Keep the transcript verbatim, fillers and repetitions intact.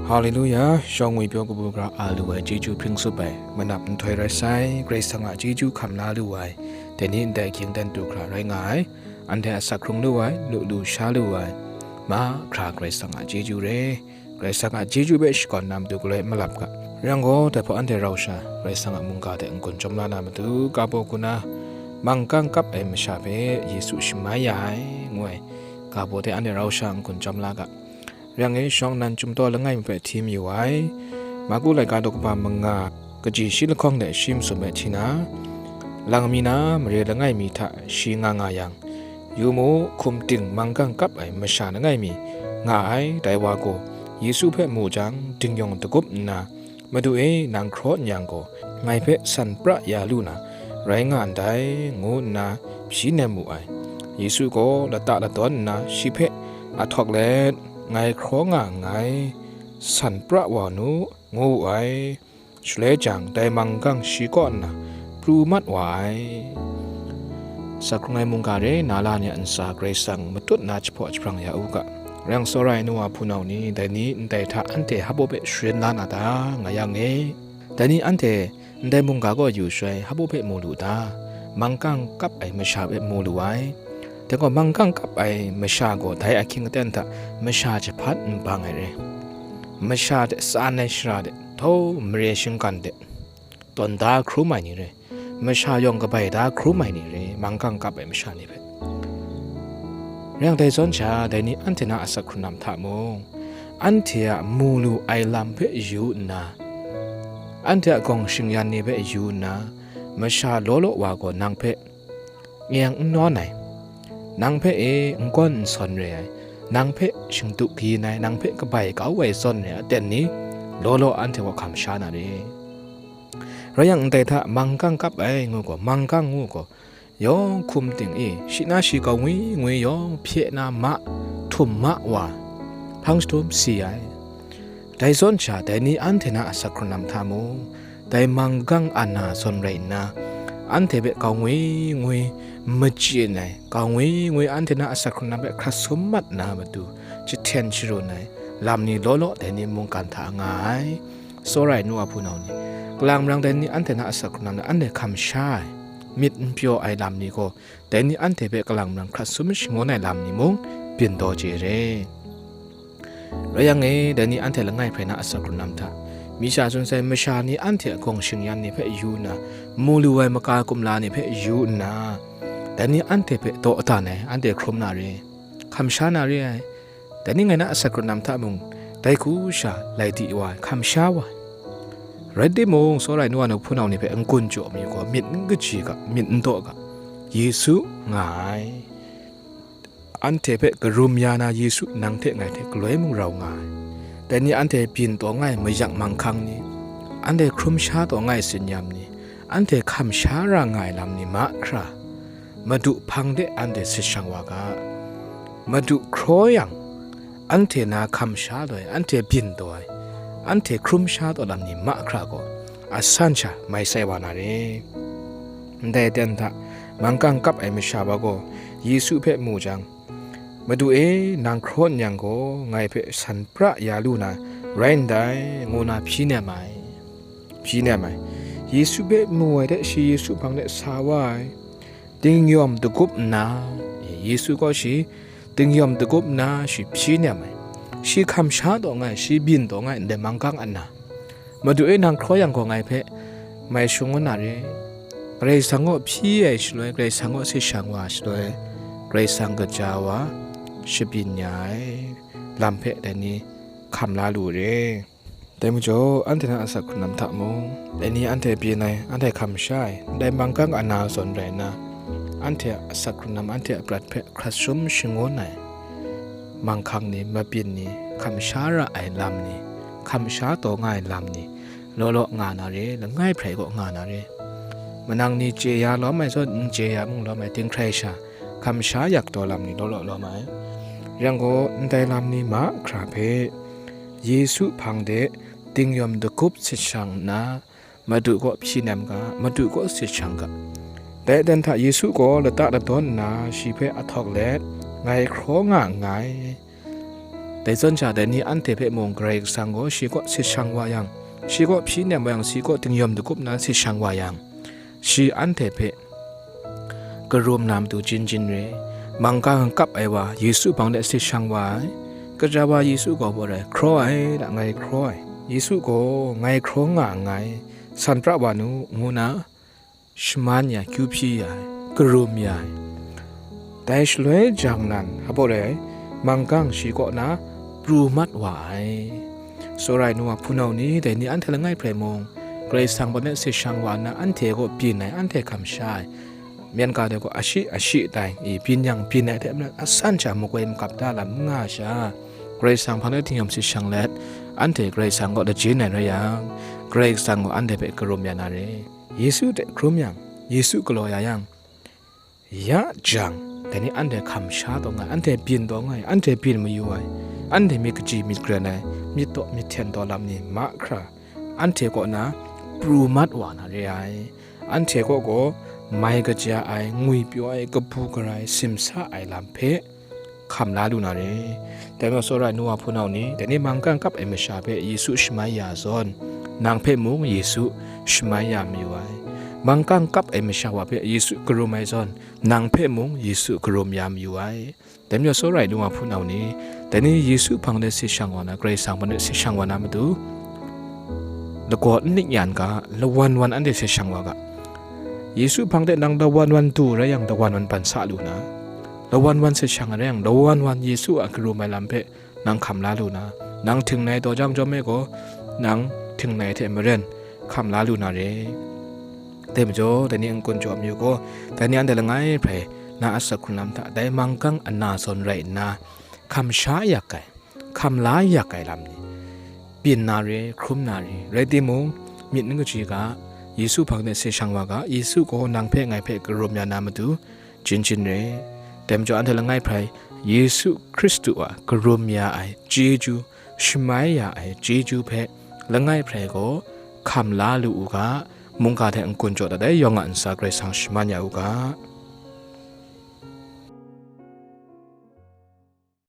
Haleluya, shawng ngwi pyaw kabu gara a lu ai chyeju hpring tsup ai, manap nhtoi rai sai, Karai Kasang a chyeju hkam la lu ai, dai ni ndai ahkying dan du hkra rai nga ai, anhte a asak hkrung lu ai, lu lu sha lu ai, mahkra Karai Kasang a chyeju re. Karai Kasang a chyeju hpe shakawn na matu galoi malap ga. Rai yang gaw, dai hpawt anhte rau sha, Karai Kasang a mungga hte n-gun chyawm la na matu, ga baw ku na, manggang kap ai masha hpe Yesu shamai ya ai, ngu ai, ga baw hte anhte rau sha n-gun chyawm la ga. Rai yang e, shawng nnan chyum taw langai mi hpe hti mayu ai. Marku laika daw kaba manga, kaji shi lahkawng de shi masum hpe hti na, lang mi na mare langai mi hta shi nga nga yang, yu mu, hkum ting manggang kap ai masha langai mi nga ai, dai wa gaw Yesu hpe mu jang, dingyawng dagup nna, "Madu e, nang hkraw n yang gaw, ngai hpe san pra ya lu na, rai nga ndai," ngu nna hpyi nem wu ai. Yesu gaw lata ladawn nna shi hpe ahtawk let, "Ngai hkraw nga nngai, san pra wa nu," ngu wu ai. Shaloi jang, dai manggang shi kaw nna pru mat wa ai. Asak hkrung ai mungga re, na la ni a ntsa Karai Kasang matut na jahpaw jahprang ya u ga. Rai yang, tsawra ai nu wa hpunau ni, dai ni ndai hta anhte hpa baw hpe sharin la na ta, nga yang e. Dai ni anhte ndai mungga kaw yu shaloi, hpa baw hpe mu lu ta? Manggang kap ai masha hpe mu lu ai. Dai gaw, manggang kap ai masha gaw dai ahkying aten hta masha jahpat n bang ai re. Masha hte tsan ai shara de, htau mare shinggan de, tawn da hkrum ai ni re, masha yawng kabai da hkrum ai ni re, manggang kap ai masha ni hpe. Rai yang, dai zawn sha, dai ni anhte na asak hkrunam hta mung, anhte a mu lu ai lam hpe yu nna, anhte a gawng shingyan ni hpe yu nna, masha law law wa gaw nang hpe ngeng n nawn ai, nang hpe e n gawn n sawn re ai, nang hpe shingdu kayin ai, nang hpe kabai kau ai zawn re ai aten ni, law law anhte gaw hkam sha na re. Rai yang, ndai hta manggang kap ai ngu gaw, manggang ngu gaw, yawng hkum ting e, shi na shi kau ngwi ngwi yawng hpye na ma, htum ma wa, hpang jahtum si ai. Dai zawn sha, dai ni anhte na asak hkrunam hta mung, dai manggang ana zawn rai nna, anhte hpe kau ngwi ngwi machyin ai, kau ngwi ngwi anhte na asak hkrunam hpe hkrat sum mat na matu jahten sharun ai lam ni law law dai ni mungkan hta nga ai. Tsawra ai nu wa hpunau ni, kalang marang dai ni anhte na asak hkrunam hta anhte hkam sha ai, myit n pyaw ai lam ni gaw, dai ni anhte hpe kalang marang hkrat sum shangun ai lam ni mung byin taw chye re. Rai yang e, dai ni anhte langai hprai na asak hkrunam hta, mi sha tsun sai masha ni anhte a gawng shingyan ni hpe yu nna, mu lu ai maka kumla ni hpe yu nna, dai ni anhte hpe daw dan ai, anhte hkrum na re, hkam sha na re ai. Dai ni ngai na asak hkrunam hta mung, dai hku sha lai di wa ai, hkam sha wa ai. Rai timung, tsawra ai nu wa nu hpunau ni hpe n-gun jaw mi gaw, myit n kaji ga, myit n daw ga, Yesu nga ai. Anhte hpe karum ya na Yesu nang hte ngai hte galoi mung rau nga ai. Dai ni anhte byin taw nga ai mayak manghkang ni, anhte hkrum sha taw nga ai tsinyam ni, anhte hkam sha ra nga ai lam ni mahkra, Madu hpang de anhte sit shang wa ga. Madu hkraw yang, anhte na hkam sha taw ai, anhte byin taw ai, anhte hkrum sha taw lam ni mahkra gaw, asan sha mai sai wa na re. Ndai aten hta, manggang kap ai masha wa gaw Yesu hpe mu jang, "Madu e, nang hkraw n yang gaw, ngai hpe san pra ya lu na rai ndai," ngu na hpyi nem ai. Hpyi nem ai. Yesu hpe mu ai hte shi Yesu hpang de sa wa ai. Dingyawm dagup nna, Yesu gaw shi dingyawm dagup nna shi hpyi nem ai. Shi hkam sha taw nga ai, shi byin taw nga ai, ndai manggang ana. "Madu e, nang hkraw yang gaw, ngai hpe mai shangun na re. Karai Kasang kaw hpyi ai shaloi, Karai Kasang kaw sit shang wa ai shaloi, Karai Kasang kaja wa shabyin ya ai lam hpe dai ni hkam la lu re." Dai majaw, anhte na asak hkrunam hta mung, dai ni anhte byin ai, anhte hkam sha ai, ndai manggang ana zawn rai nna, anhte a asak hkrunam, anhte a prat hpe hkrat sum shangun ai manghkang ni, mabyin ni, hkam sha ra ai lam ni, hkam sha taw nga ai lam ni, law law nga na re, langai hprai gaw nga na re. Manang ni chye ya lawm ai zawn, n chye ya mung lawm ai, dinghkrai sha hkam sha yak taw lam ni law law lawm ai. Rai yang gaw, ndai lam ni mahkra hpe Yesu hpang de dingyawm dagup sit shang nna, Madu kaw hpyi nem ga, Madu kaw sit shang ga. Dai aten hta Yesu gaw lata ladawn nna, shi hpe ahtawk let, "Ngai hkraw nga nngai, Dai zawn sha, dai ni anhte hpe mung Karai Kasang gaw shi kaw sit shang wa yang, shi kaw hpyi nem wa yang, shi kaw tingyawm dagup nna sit shang wa yang, shi anhte hpe karum na matu jin jin re. Manggang kap ai wa Yesu hpang de sit shang wa ai. Kaja wa Yesu gaw baw rai, hkraw ai, da ngai hkraw ai. Yesu gaw ngai hkraw nga nngai, san pra wa nu, ngu na shaman ya, kyu hpyi ya ai, karum ya ai. Dai shaloi jang nan, hpa rai, manggang shi kaw na pru mat wa ai. Tsawra ai nu wa hpunau ni, dai ni anhte langai hprai mung, Karai Kasang hpang de sit shang wa nna, anhte kaw byin ai, anhte hkam sha ai. Myen ga de gaw ashi ashi tai, i byin yang byin ai hte maren asan sha makoi makap da lam n nga sha, Karai Kasang hpang de tingyawm sit shang let, anhte Karai Kasang kaw lajin ai rai yang, Karai Kasang gaw anhte hpe karum ya na re. Yesu hte hkrum yang, Yesu galaw ya yang, ya jang, dai ni anhte hkam sha taw nga ai, anhte byin taw nga ai, anhte byin mayu ai, anhte myit kaji myit karen ai, myit taw myit hten taw lam ni mahkra, anhte kaw na pru mat wa na re ai. Anhte kaw gaw mai kaja ai, ngwipyaw ai, kabu gara ai, simsa ai lam hpe hkam la lu na re. Dai majaw, tsawra ai nu wa hpunau ni, dai ni manggang kap ai masha hpe Yesu shamai ya zawn, nang hpe mung Yesu shamai ya mayu ai. Manggang kap ai masha wa hpe Yesu karum ai zawn, nang hpe mung Yesu karum ya mayu ai. Dai majaw, tsawra ai nu wa hpunau ni, dai ni Yesu hpang de sit shang wa na, Karai Kasang hpang de sit shang wa na matu, lagaw n nik yan ga, lawan wan anhte sit shang wa ga. Yesu hpang de nang lawan wan du rai yang, lawan wan ban sa lu na, lawan wan sit shang ai rai yang, lawan wan Yesu a karum ai lam hpe nang hkam la lu na, nang htingnai taw jang jawm e gaw, nang htingnai hte maren hkam la lu na re. Dai majaw, dai ni n-gun jaw mayu gaw, dai ni anhte langai hprai na asak hkrung lam hta dai manggang ana zawn rai nna, hkam sha yak ai, hkam la yak ai lam ni, byin na re, hkrum na re, rai timung, myit n kaji ga, Yesu hpang de sit shang wa ga, Yesu gaw nang hpe ngai hpe karum ya na matu, jin jin re. Dai majaw, anhte langai hprai Yesu Hkristu a karum ya ai chyeju, shamai ya ai chyeju hpe langai hprai gaw hkam la lu u ga, mungga hte n-gun jaw dat ai yawng a ntsa Karai Kasang shaman ya u ga.